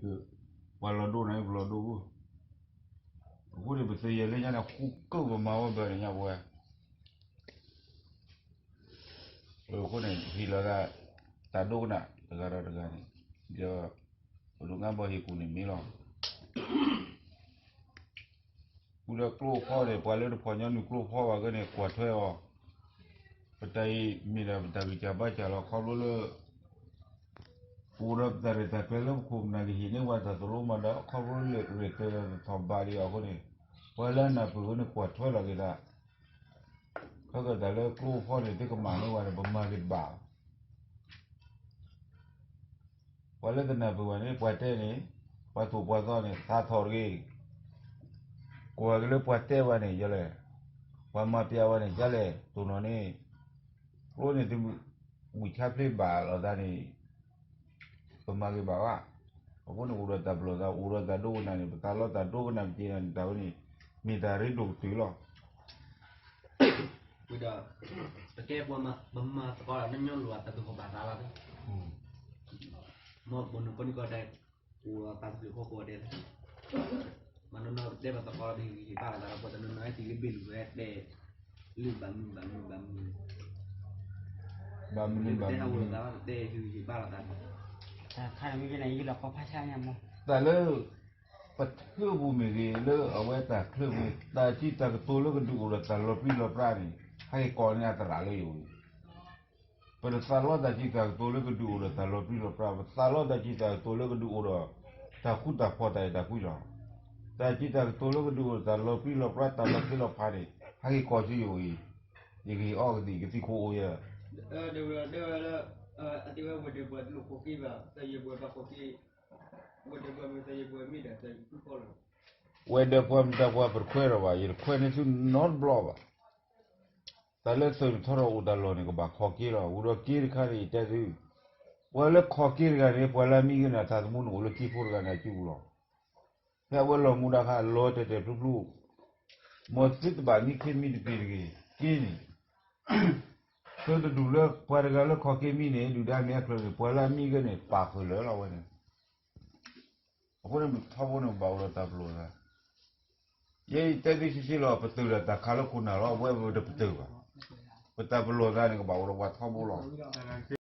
ပှၤလီၤဒိၣ်န့ၣ် ပလီၤဒိၣ်ဘၣ်. အဃိန့ၣ် ပသ့ယဲၢ်လၢညါန့ၣ် ဃူကၢၢ်ပမၤဝဲဘၢန့ၣ်ညါပဝဲ အဃိန့ၣ် ဟ့ၣ်လီၤသး တၢ်ဒိကနၣ်တဂၤဒီးတဂၤန့ၣ် ဒီး ပဒိးငါဘၣ်ဟ့ၣ်ကူၣ်န့ၣ်မ့ၢ်လီၤ. ဃုာ်ဒီးကျိဖီန့ၣ် ပှၤလၢတဖီၣ်ညီနုၢ်ကျိဖီဘၣ်ကဲန့ၣ် ကွၢ်ထွဲအီၤ, ပတၢ်အံၤမ့ၢ်ဒၣ်ပတၢ်ဂံၢ်စၢ်ဘါစၢ်လီၤ. ခီဖျိလၢ ပအိၣ်ဒီးပတၢ်ရဲၣ်တၢ်ကျဲၤလၢပခိၣ်ပနၢ်ကဟ့ၣ်န့ၢ်ပှၤတၢ်သရိာ်မၤဒီး ခီဖျိလၢရဲၣ်ကျဲၤဒီးတထီၣ်ဘးဒံးအဃိန့ၣ် ပှၤလၢအနၢ်ပၢၢ်ဝဲန့ၣ်ကွၢ်ထွဲလီၤက့ၤသး ခဲကတၢၢ်လၢကျိဖီန့ၣ် သုကမၤန့ၢ်ဝဲန့ၣ် ပမၤက့ၤတဘၣ်. ပှၤလၢတနၢ်ပၢၢ်ဘၣ်န့ၣ် ပှၤတဲန့ၣ် ပှၤသိၣ်ပှၤသီန့ၣ် သးထီၣ်တဂ့ၤ. ကွၢ်က့ၤလၢပှၤတဲဝဲန့ၣ် ယလဲၣ်, ပှၤမၤပျဲဝဲန့ၣ် ယလဲၣ်, တိၢ်နီၣ်န့ၣ် ကျိန့ၣ် သုမုၢ်ဆါဖျ့ဘၣ်လိာ်သးန့ၣ် ပမၤဂ့ၤဘၣ်ဘၣ်. အဃိန့ၣ် အိၣ်ဒီးတၢ်ပလီၢ်သး အိၣ်ဒီးတၢ်ဒိကနၣ်န့ၣ် ပသးလီတၢ်ဒိကနၣ်ပက့ၤန့ၣ် တၢ်ဝဲန့ၣ် မ့ၢ်တၢ်ရ့ဒိၣ်ကတၢၢ်လီၤ. ဝံၤဒီး ပကဲပှၤမၤ ပမၤသကိးဒီး နညီလိာ်အတၢ်သူၣ်ဖှံသးညီလီၤ. မ်ပနုၤကိးနံၤကိးဒဲး အိၣ်ဒီးတၢ်သူၣ်ဖှံသးညီကိးဂၤဒဲးလီၤ. မၤနီၢ်နီၢ်တဲဘၣ်သကိးဒီး ဟ့ၣ်ဂံၢ်ဟ့ၣ်ဘါလိာ်သးဒီး ပှၤတနီၤနီၤဟဲတုၤလၢဘ့ၣ်လူၤဝဲတဲ လုၢ်ဘၣ်မုာ်ဘၣ်မုာ်ဘၣ်မုာ် ဘၣ်မနုၤဘၣ်မနုၤ တဲဟ့ၣ်ဂံၢ်ဟ့ၣ်ဘါလိာ်သး တၢ်ခါန့ၣ်မ့ၢ်ကဲန့ၣ် ယလီၤကီဖးဆါညါမး တၢ်လၢ ပထၢပူၤမ့ၢ်ဂ့ၤ လၢအဝဲတၢ်ချၢပူၤ တၢ်စံးတၢ်ကတိၤလၢကဒုးအိၣ်ဒီးတၢ်လီၤပြံလီၤပြါန့ၣ် ဟဲက့ၤကိးန့ၢ်အသရၣ်လၢယအိၣ်အံၤ. ပတသးလီတၢ်စံးတၢ်ကတိၤလၢကဒုးအိၣ်ဒီးတၢ်လီၤပြံလီၤပြါ, ပသးလီတၢ်စံးတၢ်ကတိၤလၢကဒုးအိၣ်ဒီး တၢ်ဃူတၢ်ဖိးတၢ်အဲၣ်တၢ်ကွံလီၤ. တၢ်စံးတၢ်ကတိၤလၢကဒုးအိၣ်ဒီးတၢ်လီၤပြံလီၤပြါ တၢ်လီၤသ့လီၤဖးန့ၣ် ဟဲက့ၤကိးဆူယအိၣ်အံၤ, ယကဟ့ၣ်အီကသံၣ် ကသံၣ်ခိၣ်အိၣ်ယဲ တဲဝဲလၢ အတဲဝဲဝဲၢ်ဒၢးပှၤတလိၣ်ခိးက့ဘၣ် သးယဲၢ်ပှၤဘၣ်ခိးက့ ဝဲၢ်ဒၢးပှၤမ့ၢ်သးယဲၢ်ပှၤမ့ၢ်ဒၣ်တၢ်ယဖုဖီလီၤ. ဝဲၢ်ဒၢးပှၤမတၤပှၤပတခွဲးထီၣ်ဘၣ်, ယတခွဲးန့ၢ်သုနီတဘျီဘၣ်. တၢ်လၢသုးမုၢ်ထီၣ်ထီၣ်အိၣ်တၢ်လီၢ်န့ၣ် ကဘၣ်ခိးက့လီၤ. ဝံၤဒီးက့တခါန့ၣ် ယတဲသု, ပှၤလၢခိးက့တဂၤန့ၣ် ပှၤလၢအမံက့ၤန့ၣ် တၢ်သမူန့ၣ်အိၣ်လၢက့ဖိတဂၤန့ၣ်အစုပူၤလီၤ. ဖဲအဝဲလီၤမူဒါခါ လီၤတဲာ်တဲာ်ဖျုဖျု မ်သုတဘၣ်မံခ့မံတပ့ၤတဂ့ၤ, က့န့ၣ် သုတဒူၣ်လၢပှၤတဂၤလၢခိးက့မံန့ၣ် ဒုၣ်ဒါမ့ၢ်အချၢန့ၣ် ပှၤလၢအမံက့ၤန့ၣ် ပာ်ဃုာ်လၢာ်လီၤဝဲန့ၣ်. အဃိန့ၣ် ပထီဘိန့ၣ် ပဘၣ်အိၣ်ဒီးတၢ်ပလီၢ်သး, ယဲယတဲသုဆ့ဆ့လီၤ ပတုာ်ဒီးတၢ်ခးလၢခိၣ်နၢ်လီၤ, အဝဲပတပတုာ်ဘၣ်. ပတၢ်ပလီၢ်သးန့ၣ် ကဘၣ်အိၣ်ဒီးပှၤထီဘိလီၤ.